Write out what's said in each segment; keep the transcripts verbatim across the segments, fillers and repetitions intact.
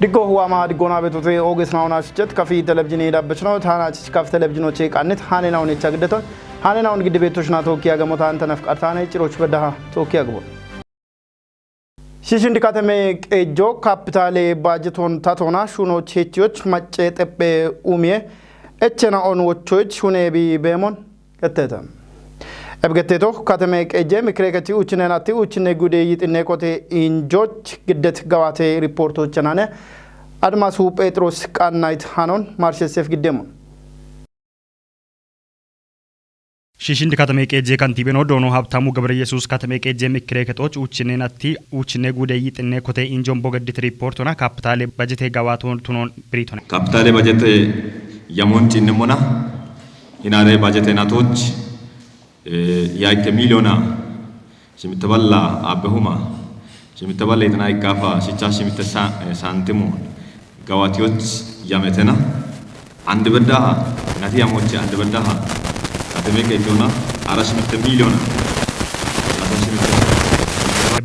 Diggo huwama diggoona betute oges nauna shichet kafi televizhini dabbechno tana chich kafi televizhino che qannit hane naun echa giddeton hane naun gidde betoshna tokiya gamotan tanaf qartane ciroch bedaha tokiya gbo. Shishindi katame qejo kapitale bajeton tatona shuno chechiyoch macce teppe umie echena on wochoch shune bi bemon gettete. Ebgetteto katame qeje mikreketi uchinenati uchine gude yitine kote injoch giddet gawate riporto chenane Admasu Petros qannayt hanon marshesef giddemon. Shishindi katame qeje kantibeno dono Habtamu Gabre Yesus katame qeje mikreketoch uchinenati uchine gude yitine kote injon bogeddit riportona kapitale bajete gawaton tunon britone. Kapitale bajete yamon cinnemona hinare bajete natoch eh, ya ikke miliona shimitte balla abbehuma shimitte balla itna ikkafa shicha shimitte sa, eh, santimu gawatiyoch yametena ande beddaha nati yamoche ande beddaha kateme qejona ara shimitte miliona lasa shimitte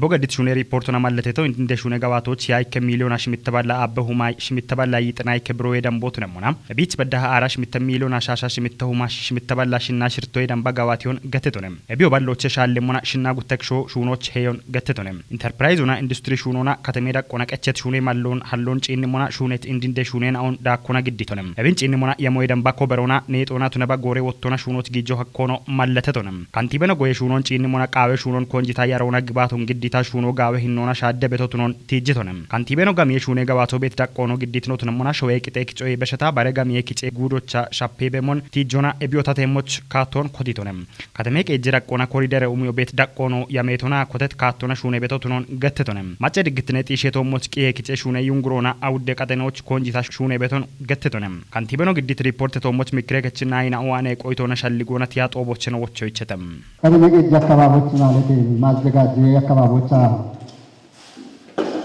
Boga dit shune riportona malleteto inde shune gawatoch ya ikke miliona shimitte balla abbehuma shimitte balla yitna ikke bro yedan botunemona. Bich beddaha ara shimitte miliona shasha shimitte huma shimitte balla shinna shirto yedan bagawation gettetonem. Ebio balloche shallemona shinna guttek sho shunoch heyon gettetonem. Enterprise una industry shunona katame daqqona qechet shune mallon hallon cinnemona shunet indinde shunen aun dakkona gidditonem. Ebin cinnemona yamo yedan bako berona neexona tuna bagore wottona shunoch gijjo hakkono malletetonem. Kantibeno goye shunon cinnemona qawe shunon konjita yarona gibaton giddita shuno gawe hinnona shadde betotunon tijjitonem. Kantibeno gamiye shune gawato bet daqqono gidditinotunemona showe qixek coye besheta bare gamiye kice gudocha shappe bemon tijjona ebiotatemoch katon kotitonem. Katame qeje daqqona koridere umiyo bet daqqono yametona kotet kattona shune betotunon gettetonem. Macce diggitine xisheto moch qiye kice shune yungurona awudde qatenoch konjita shune beton gettetonem. Kantibeno giddit riporte to moch mikrekechinna ina uane qoytona shalligona tiya xobocheno wocho ichetem. Katame qeje akkababoch malete mazdegaje akkababocha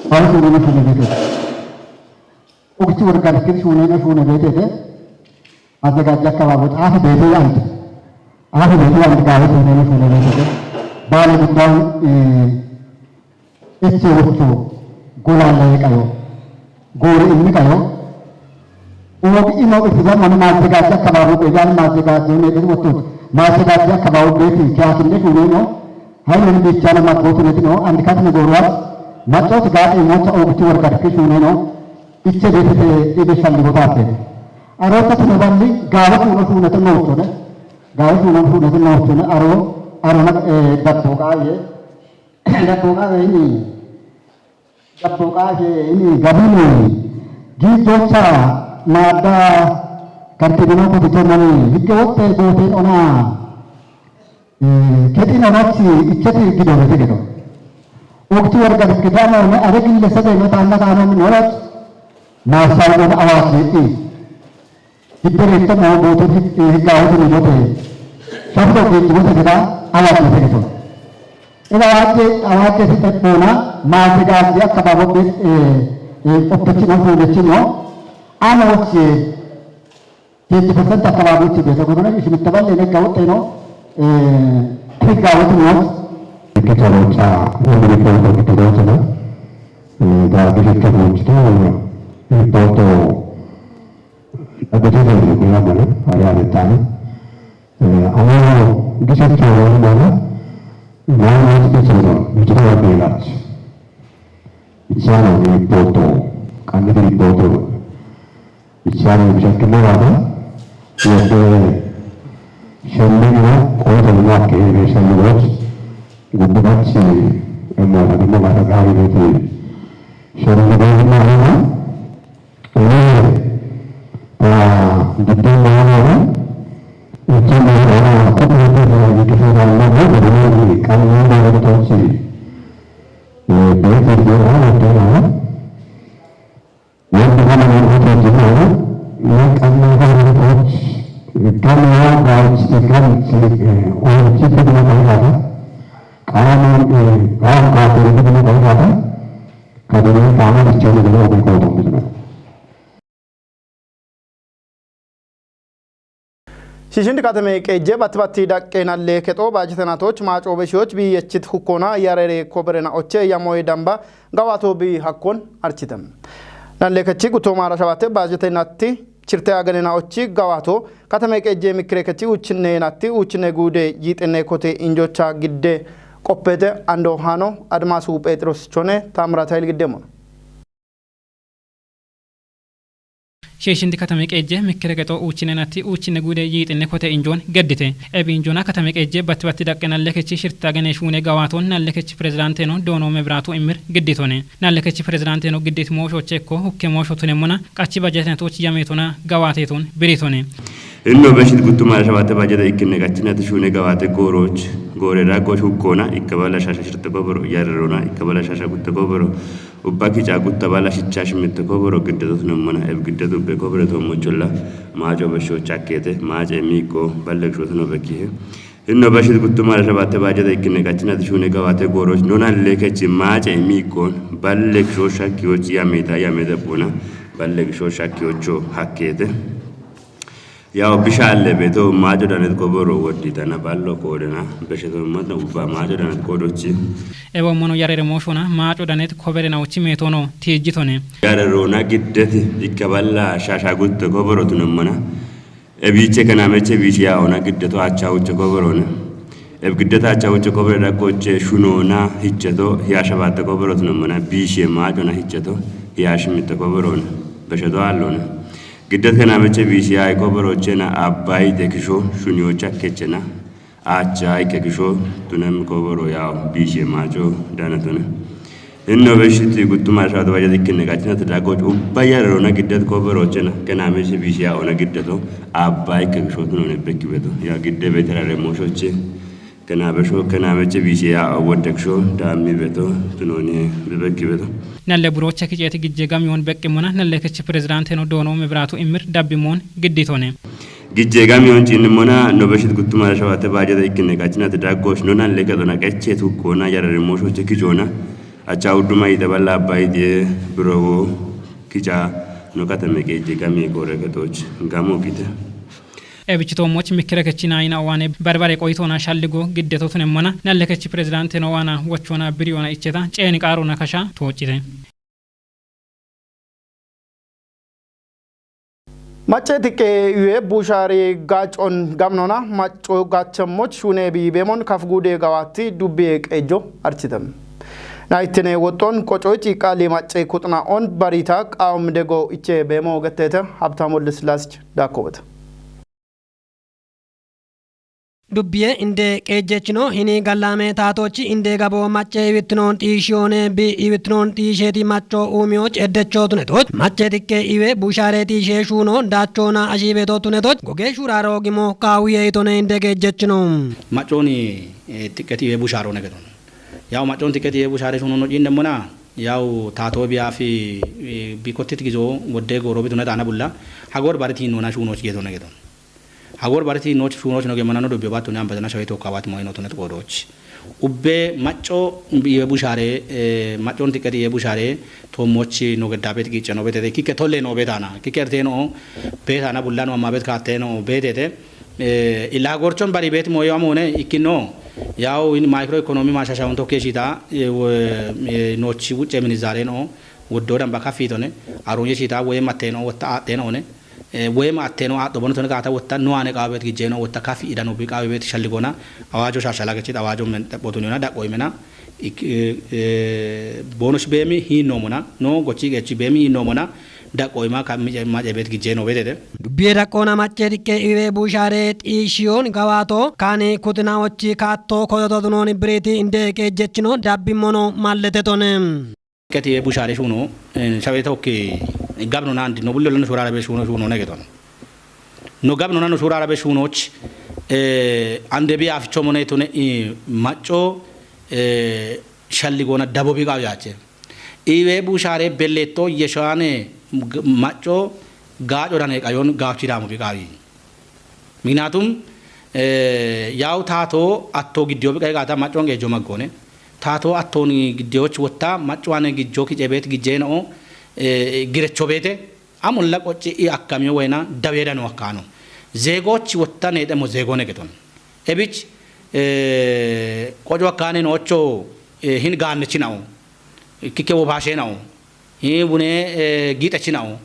Paris ሆኖ ነው ሹመት ቤት ወቅቱ ወርጋድ ግን ሹኔ ነው ሹመት ቤት ሄደ አዘጋጅ አካባቢ አፍ ቤቱ አንድ አፍ ቤቱ አንድ ጋር ሹኔ ነው ሹመት ቤት ሄደ ባለ ጉዳይ እቺ ወቅቱ ጎላ ላይ ቀዮ ጎሪ እምቀዮ ኦግ ኢኖ እትዘመን ማዘጋጅ አካባቢ ቆያን ማዘጋጅ ነው ወጥቶ ማዘጋጅ አካባቢ ቤት ሲያስልፍ ሹኔ ነው ሀይል ቢቻለ ማግቦት ነው አንድ ካት ነገሯት Maccooti gaaxi mocha oogiti worgadki shuuneno iche beetete ibe shalli botaate. Aroota tine balli gaawe shuuno shuunete noochone. Gaawe shuuno shuunete noochone aro arona eh, dabbo qaaye. Dabbo qaaye ini dabbo qaaye ini gabini giijocha maadda kantibino kotito mani higge wotte goote ona Kexi namachi icheti gidorete gedo. Ukti warga kidama ne are gille sebe no tanna tano min horat masal gon awat ne i. Gidde rette mo boto higga awat ne bote. Sabto ke jibote gida awat ne gedo. Ila awat awat ne tepona ma gida akababo be opetino fu lecino. Ano che Twenty percent አካባቢዎች ቤተ ጎበነ ሽምተባል የነጋውጥ ነው ህጋወት ነው Ripeto, c'è un riporto che ti conta, da che c'è un riporto da vedere come la mano, aria dettana. Allora, dice che la mano, ma non è che sono, mi trovo a Belaccio. Iniziamo il riporto, cambio di riporto. Icyaaro bishakkemoraata yadde shalligina qoota lumakke be shalligoch guddifachi emmoota dhimma mata gaarii beeti shalligochummaa hima ee ta gidduun maanaana itti maanaana kudhuu fi gidduun maanaana guddifachi qalbii baay'ee tolchi beetii fi waan addeemaa Wanti kana nama hojjetu ta'u, naqqannaa kana gochi, gama waan raawwachiise gamichi, eh, oolchi fidna ta'uu qaba. Qaama, eh, waan kaafee fidna ta'uu qaba. Kadhanii qaama jechoonni nama ofii kootu fidna. Shishindi katame qeejje batti batti daqqeenalle kexoo baajetenatoch maacoobeshiyoch biyyechit hukkona yarere koberena oche yamoye damba gawato bi hakkon architem. Nallekechi gutoomara shabatte baajete natti chirte aganena ochi gawaato katame qeejje mikkire kechi uuchinne natti uuchinne guude yiixinne kote injocha gidde qoppete ando hano Admaasu Pheexiroos Chone Taamiraat Hayil Giddemono. Shiishindi katame qeejje mikkire qexo uuchinne natti uuchinne guude yiixinne kote injoon geddite. Ebi injoona katame qeejje batti batti daqqe nallekechi shirta gene shuune gawaato nallekechi pirezidaanteno doono Mebiraatu Immir gidditone. Nallekechi pirezidaanteno giddit mooshooche ikko hukke moosho tunemmona qachi bajetenetoch yameetona gawaateeton biritone. Inno beshit guttuma shabatte bajete ikkinne qachinati shuune gawaate gooroch goorera gosh hukkoona ikkabala shasha shirte koboro yarerona ikkabala shasha gutte koboro ubba kica gutta bala shicha shimitte koboro giddetot nemmona eb giddetu be kobore to mocholla maaco besho chakkeete maace miikko balle gishootino bekkihe. Inno beshit guttuma shabatte bajete ikkinne qachinati shuune gawaate gooroch nona lekechi maace miikkon balle gishoo shakkiyoch yamita yamete buna balle gishoo shakkiyocho hakkeete. Yaw bishaalle beto maaco danet koboro wodditana ballo qoodena besheto matna ubba maaco danet qoodochi. Ebo mono yarere mooshona maaco danet kobere na uchi meetono tiijjitone. Yarerona giddeti ikka balla shasha gutte koboro tunemmona. Ebiiche kenameche biishi ya ona giddeto acha uche koborone. Eb giddeta acha uche kobore dakkoche shunona hicheto hiya shabatte koboro tunemmona biishe maacona hicheto hiya shimitte koborone. Besheto allone. Giddet kenameche biishi ya koboro chena abbai dekisho shuniocha kechena. Acha ikke kisho tunem koboro ya biishe maaco danetone. Inno beshiti guttuma shawata baja dikkinne qachinati dagoch ubba yarerona giddet koboro chena kenameche biishe ya ona giddeto abba ikke kisho tunone bekki beto. Ya gidde beterare mooshoche kenabesho kenameche biishe ya awodde kisho daammi beto tunone bebekki beto. Nalle burocha kiceeti gijje gamiyoon beqqimona nalle kechi pirezidaanteno doono Mebiraatu Immir dabbimoon gidditone. Gijje gamiyoon ciinnimona no beshit guttuma shawatte baajete ikkinne qachinati daggosh no nalle kexona qeche tukkona yarare mooshoche kicoona. Acha udduma yite balla abba yite birowo kica no katame qeejje gami goore kexoch gamo gite. Ebichi toommoch mikkire kechina ina owaane barbare qoyitoona shalligo giddeto tunemmona nalle kechi pirezidaanteno waana wochoona biriyoona icheta ceeni qaarona kasha tooccite. Macce tiqqe iwe bushaare gaacon gamnona macco gaachemmoch shuune bi beemon kaf guude gawaatti dubbiye qeejjo architem. Na ittine woxxon qocoy ciiqqaali macce kuxna on barita qaawom dego iche beemo getteete Habtaam Woldesillaasich daakkowete. Dubbiye inde qeejjechino hini gallaame taatoochi inde gabo macce iwittinoon xiishiyoone bi iwittinoon xiisheeti macco uumiyoch eddechoo tunetoch macce tiqqe iwe bushaare xiishee shuuno daachoona ashiibeto tunetoch gogee shuuraaro gimo kaawuye itone inde qeejjechino. Maccooni, eh, tiqqeti iwe bushaaroo negeton. Yaw maccoon tiqqeti iwe bushaare shuuno no ciinnemmona, yaw taatoo biyaafi, eh, bikottit gizo woddee gooroo bitunetaana bulla, hagoor bariti hinnoona shuunooch geetone geton. Hagoor bariti nooch shuunooch no gemmanano dubbiyo baatto ne ambazana shawee tookka baati mo'ino tunet qoodooch. Ubbe macco iye bushaare, eh, maccon tiqqeti iye bushaare toommoch no geddaabet giicce no betete. Kikke tolle no beetaana. Kikke ertee no beetaana bulla no amma bet kaattee no beetete. Eh, illa hagoorchon bari bet mo'yo amoone ikkinno. Yaw in maayikiro ikkonoomi maashashaun tokkee shiita, eh, wo-, eh, noochi wucce minizaare no woddoo damba kaffiitone. Aruunye shiita woye mattee no wotta aadhee noone. Eh, woyim atteno aadho bono tone kaata wotta no ane qaawe bet gijjeno wotta kafi idano bi qaawe bet shalligona awaajo shashala gechit awaajo men xephotuniyona daqo imena ik-, eh, eh, bonosh beemi hinnomona no gochi gechi beemi hinnomona daqo ima ka mice mace bet gijjeno betete. Dubbiye daqqoona macce tiqqe iwe bushaare xiishiyoon gawaato kaani kutina ochi kaatto koyoto dunooni biriti inde qeejjechino dabbimmono malletetone. Keti ye bushaare shuuno, eh, shawee tokki gabno naandi no bullo lano shuuraara be shuuno shuuno negeton. No gabno nano shuuraara be shuunoch, eh, ande bi aficho mone tone, eh, macco, eh, shalli goona dabo bi qaaw yaache. Iwe bushaare belletto yeshaane g-, macco gaaco dane qayon gaawchi daamu bi qaawi. Miknaatum, eh, yaw taato atto giddiyo biqay gaata maccon geejjo maggoone. Taato atton giddiyoch wotta maccuwaane gijjo kice beet gijjee no'o, eh, girecho beete. Amolla qocci i akkamiyo woyna dawee dano akkaano. Zeegoch wotta neexemo zeegone geton. Ebich, eh, qoco akkaane noocho, eh, hin gaannechi na'o. Kikke wobaashe na'o. Hii bune, eh, giixechina'o.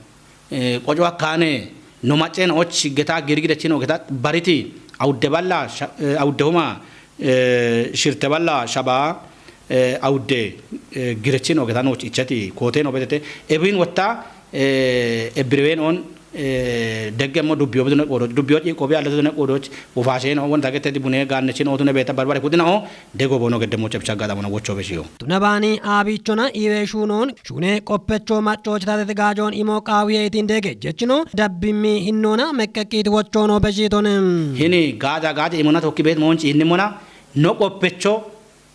Eh, qoco akkaane no maccena och geta girgidechino geta bariti awudde balla sha-, eh, awudde huma, eh, shirte balla shaba, eh, awudde, eh, girechino geta noch icheti kote no betete. Ebin wotta, eh, ebirwen on, eh, degge mo dubbiyo bidune qodoch, dubbiyo ci qobi alle dune qodoch, ufashe no won dagete di bune ganne chino tune beta barbare kudina o, dego bono gedde mo chepcha gada mo wocho beshiyo. Tuna baani aabichona iwe shuunoon shuune qoppecho maccooch taatete gaajoon imo qaawiye itin deege jechino dabbimmi hinnoona meqqeqqiiti wochoonoo beshiitone. Hini gaaja gaaja imona tokki beet moonchi inni mona no qoppecho,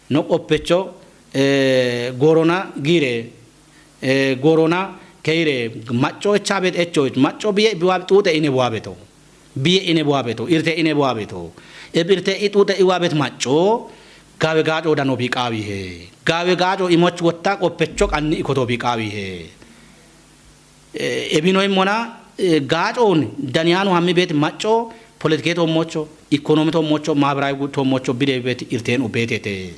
no qoppecho, eh, goorona giire, eh, goorona keire macco echa beet echo macco biye biwa xuuxe ine buwa beto. Biye ine buwa beto, irte ine buwa beto. Eb irte i xuuxe iwa bet macco, gawe gaaco dano bi qaawi he. Gawe gaaco imoch wotta qoppecho qanni ikoto bi qaawi he. Eh, ebino immona, eh, gaacoon daniyanu hammi bet macco, politike to mocho, ikonomi to mocho, maabirawi gu-, to mocho bide bet irten ubetete.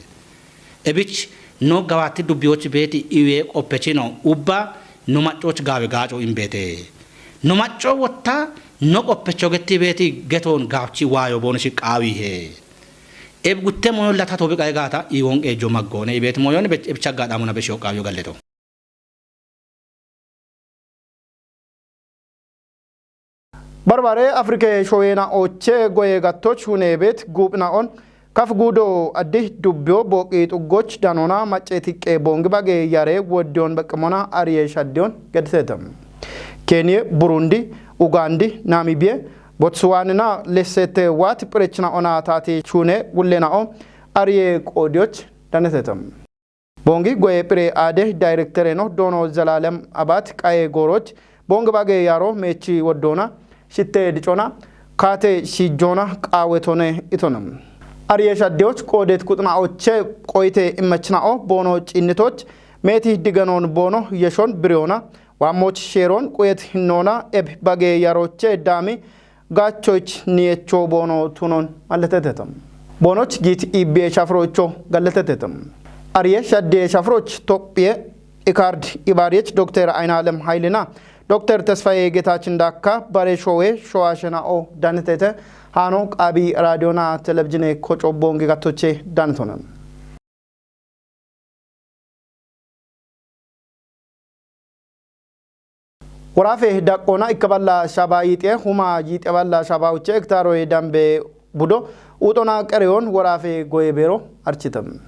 Ebich no gawati dubbiyoch beti iwe qoppechino ubba no maccoch gawe gaaco imbete. No macco wotta no qoppecho getti beti geton gawchi waayo bono shi qaawi he. Eb gutte moyo lata tobi qae gaata iwon qeejo maggone ibet moyon bech-, ebich aggaadhamuna beshiyo qaawiyo galleto. Barbare Afrike shoyena oche goye gattoch hune bet gupna on kaf gudo addi dubbiyo boqi xuggoch danona macce tiqqe bongi bage yare woddiyon beqqimona ariye shaddiyon gedisetem. Keniye, Burundi, Ugandi, Namibiye, Botswanina lessete waati phirechina ona taate shune gullena o ariye qoodiyoch danesetem. Bongi goye phire aade dayrektere no doono Zelalem Abat qaye gooroch bongi bage yaro meechi woddoona shitte dicona kaate shiijjoona qaawetone itona. Ariye shaddeyoch qoodet kuxna oche qoyte immechna'o boono ciinnitoch meeti diganon boono yeshon biriyoona waammoch sheeroon quyet hinnoona eb bage yaroche daami gaachoch niyecho boono tunon malletetetem. Boonoch giit ibbiye shafrocho galletetetem. Ariye shaddiye shafroch Tophiye Ikard Ibariyech Dokter Aynalem Haylina Dokter Tesfaye Getachin Dakka bare showe showa shena'o danetete hano qaabi raadiyona telebijine koco bongi gattoche danetonen. Woraafe daqqoona ikka balla shaba yiixe huma yiixe balla shaba uche hektaroye dambe budo uuxona qereyoon woraafe goye beero architem.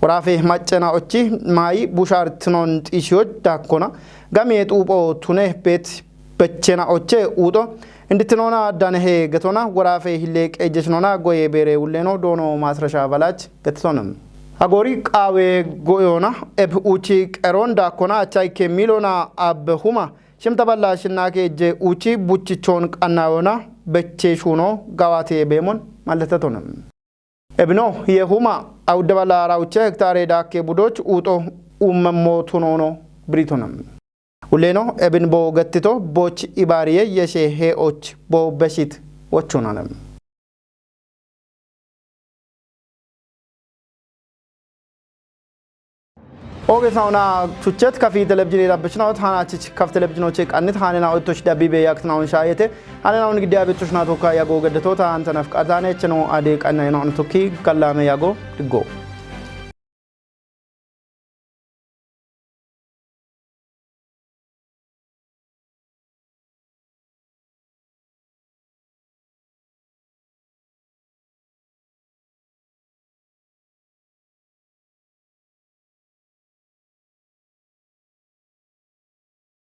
Woraafe maccena ochi maayi bushaar tinon xiishiyoch daakkona gamiye xuupho tune beet bechena oche uuxo inditinoona danehe getona woraafe hille qeejjechinona goye beere wulleno doono maasrasha balach getitonem. Hagoori qaawe go'eyoona eb uuchi qeroon daakkona achayke miloona abbe huma shimta balla shinnake je uuchi buchichoon qannayoona beche shuuno gawaate beemon malletetonem. Ebino ye huma awudde balla rawuche hektaare daakke budoch uuxo ummemmo tunoono biritonem. Ulleno ebin bo gettito boch ibaariye yeshe hee'och bo beshit wochunanem. Oge sauna chuchet kafi telebijine dabbishna ot hana chich kaf telebijino che qannit hanena ottosh dabbi be yakt naun shayete hanena un gidya betosh na tokka yago geddeto ta anta naf qatane cheno ade qanna ina on tokki kallame yago diggo.